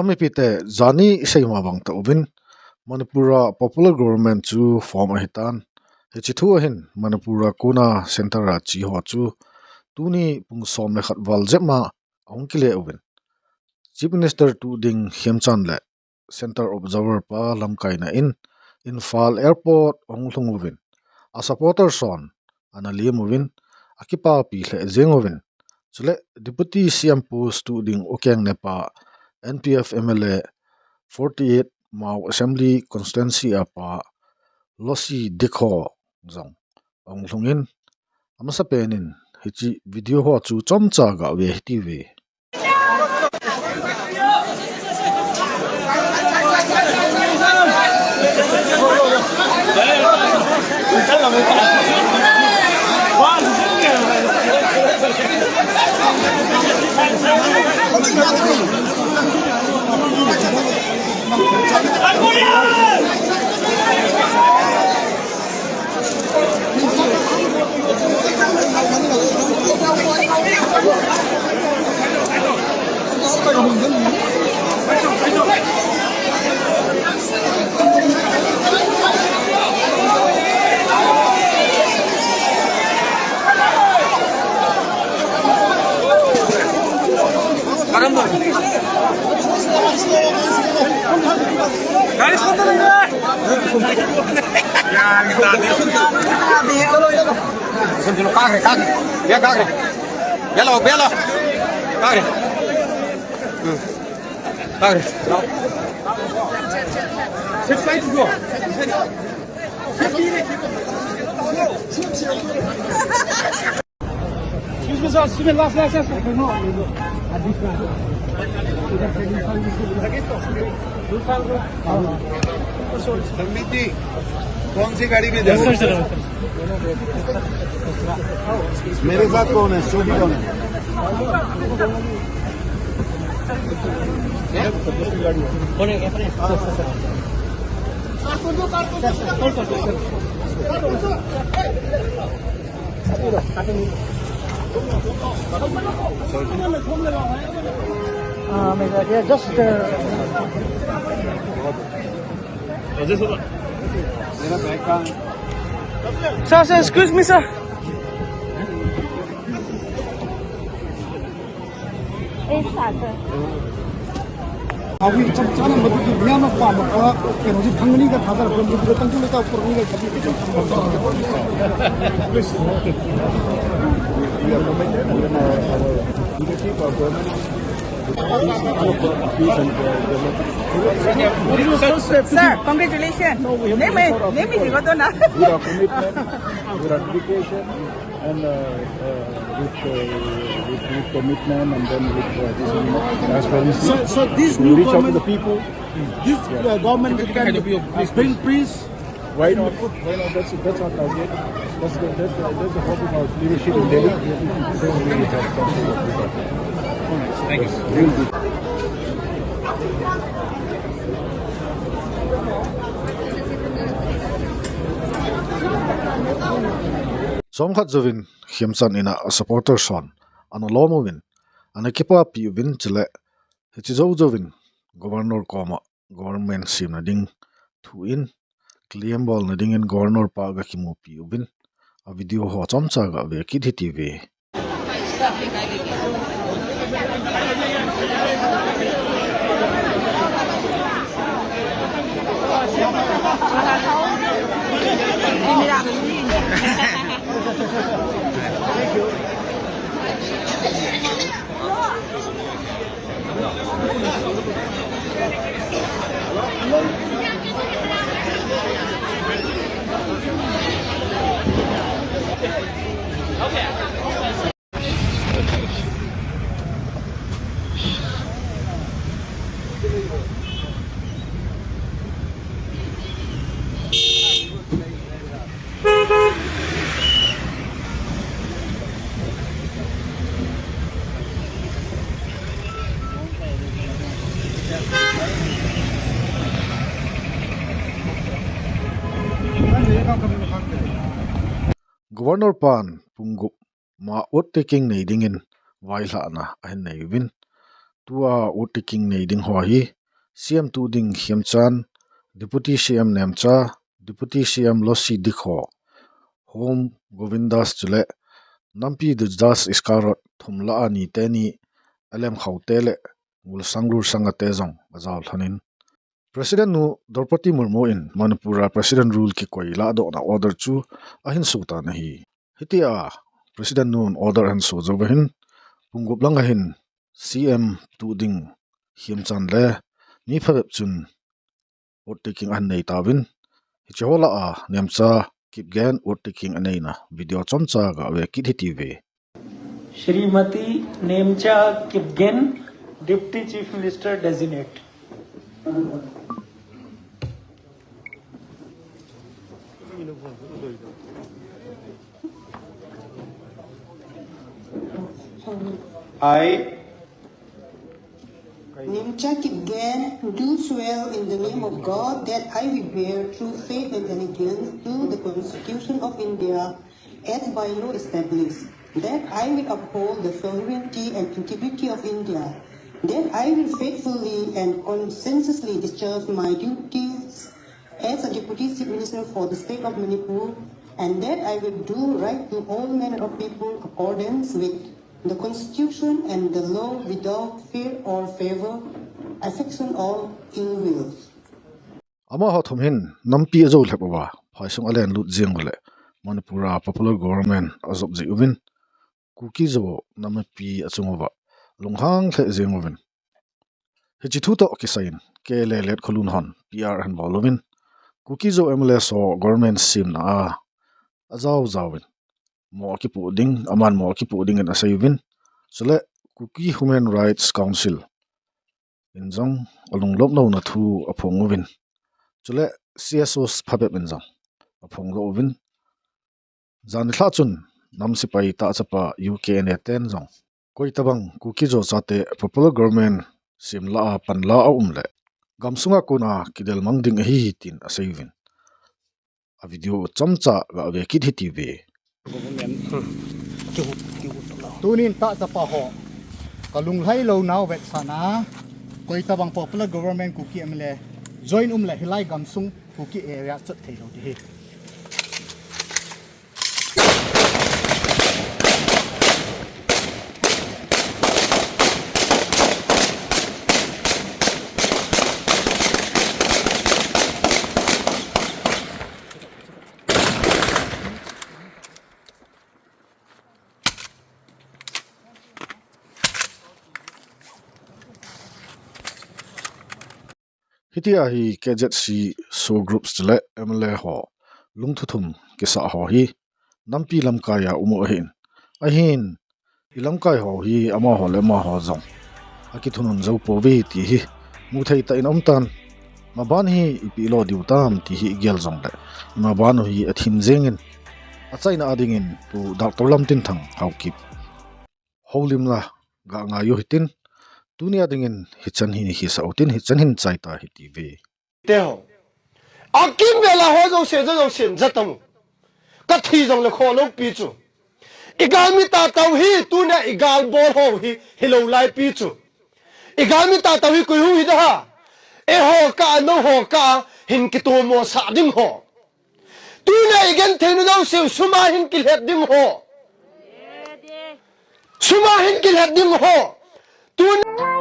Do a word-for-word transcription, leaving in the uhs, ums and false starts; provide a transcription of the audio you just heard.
Mipite, jani isei ma bang tauvin, Manipur a popular government chu form ahitan. Hiche thu ahin Manipur a kona center a che ho chu tuni pung som le khat val jep ma ahung kile uvin, Chief Minister tu ding Khemchand le Center Observer pa lamkaina in Imphal Airport ahung lhung uvin, a supporters hon ana lem uvin, akipapi lheh jeng uvin. Chule Deputy C M post tu ding U Kengnepa, N P F M L A forty-eight Mao Assembly Constituency a pa Losi Dikho jong ahung lhungin, amasapen in hiche video ho chu chomcha gave hite ve. गाड़ी सुन तो नहीं है। यार, ये दादी। सुन, चलो, काट रहे, काट रहे। ये काट रहे। ये लो, ये लो। काट रहे। हम्म। काट रहे। लाओ। Six side go. Excuse me, sir. Excuse me, last, last, last. Sandeep जी, कौन सी गाड़ी में जा रहे हैं? मेरे साथ कौन है? स्टूडेंट कौन है? Uh, my God, yeah, just, uh, मेरा बैग कहाँ है? Sir, sir, excuse me, sir. Exactly. Awi cham chana madu ki niya ma pa ma pa, keno ji phangni ka thada ko ji ko tang ko ta ko ni ka. Sir, congratulations. Name, name is Igodona. With our commitment, with our dedication, and, uh, uh, with, uh, with, with commitment, and then with, uh, this, you know, transparency. So, so this we new reach out to government, the people. This, uh, government can bring peace. Why not? Why not? That's, that's our target. That's the, that's the, that's the hope of our leadership in Delhi. They will really help us. Thank you. We'll do. Chomkhat jouvin Khemchand in a supporters hon ana lom uvin, ana kipapi uvin, chule hiche jou jouvin Governor koma government semna ding thu in claim bolna dingin Governor pa ga kimupi uvin, a video ho chomcha gave kit hite ve. Governor pan pung gup ma oath taking nei dingin vailhahna ahin nei uvin. Tua oath taking nei ding ho hi C M tuh ding Khemchand, Deputy C M Nemcha, Deputy C M Losi Dikho, Home Govindas chule Nampi Dudas Iskarot thum lah a ni teni L M Khaute le Ngulsang Rursanga te jong ajao lhonin, President nu Draupadi Murmu in Manipur a President rule kikoi lahdohna order chu ahin so tan ahi. Hitia President nun order ahin so jou vahin, pung gup lang ahin C M tuh ding Khemchand le mi phabep chun oath taking ahin nei tauvin, hiche ho lah a Nemcha Kipgen oath taking aneina video chomcha gave kit hite. Shrimati Nemcha Kipgen, Deputy Chief Minister Designate. I Nemcha Kipgen, do swear in the name of God that I will bear true faith and allegiance to the Constitution of India as by law established, that I will uphold the sovereignty and integrity of India, that I will faithfully and conscientiously discharge my duties as a Deputy Chief Minister for the State of Manipur, and that I will do right to all manner of people accordance with the Constitution and the law without fear or favor, affection or ill will. Amaho thum hin nampi ajou lhep uva, phaisung alen lut jeng uleh Manipur a popular government ajop jeh uvin, Kuki Zo nampi achung uva lunghang lheh jeng uvin. Hiche thu toh kisai in K L A Letkholun hon P R ahin bol uvin, Kuki Zo M L A ho government semna a ajao jaovin, mo akipoh ding, aman mo akipoh ding in asei uvin, chule Kuki Human Rights Council in jong alunglop louna thu aphong uvin, chule C S Os phabep in jong aphong lou uvin, jan nilhah chun nam sepai tah chapa U K N A ten jong koitabang Kuki Zo chate popular government sem lah a pan la aum leh gamsunga kona kidel mang ding ahi tin asei uvin, a video chomcha gave kit hite. Tunin tah chapa ho, kalunglhai lounau vetsahna, koitabang popular government Kuki M L A join um leh hilai gamsung Kuki area chot thei lou ding ahi. Hitia hi K Z C SoO groups chule M L A ho lungthuthum kisah ho hi nampi lamkai a um u ahin, ahin ilamkai ho hi amaho le amaho jong akithunun jou pouve ti hi muthei tah in aum tan. Maban hi ipi lo diu tam ti hi igel jongleh, imaban u hi athim jengin, achaina a dingin Pu Doctor Lamtinthang Haokip houlimna ga ngai u hitin, tunia dingin hichan hi hisah utin, hichan hin chai ta hite. Teho, akimvel a ho jouse, jo jousen jatang u. Kathi jongle kholou pi chu, igalmi tahtah u hi tunia igalbol ho hi hilou lai pi chu, igalmi tahtah u hi koi hung hiding ham? Eiho kah a, nangho kah a hin kitomosah ding ho. Tunia igenthei nu jouse u suma hin kilhet ding ho. Suma hin kilhet ding ho. Tunia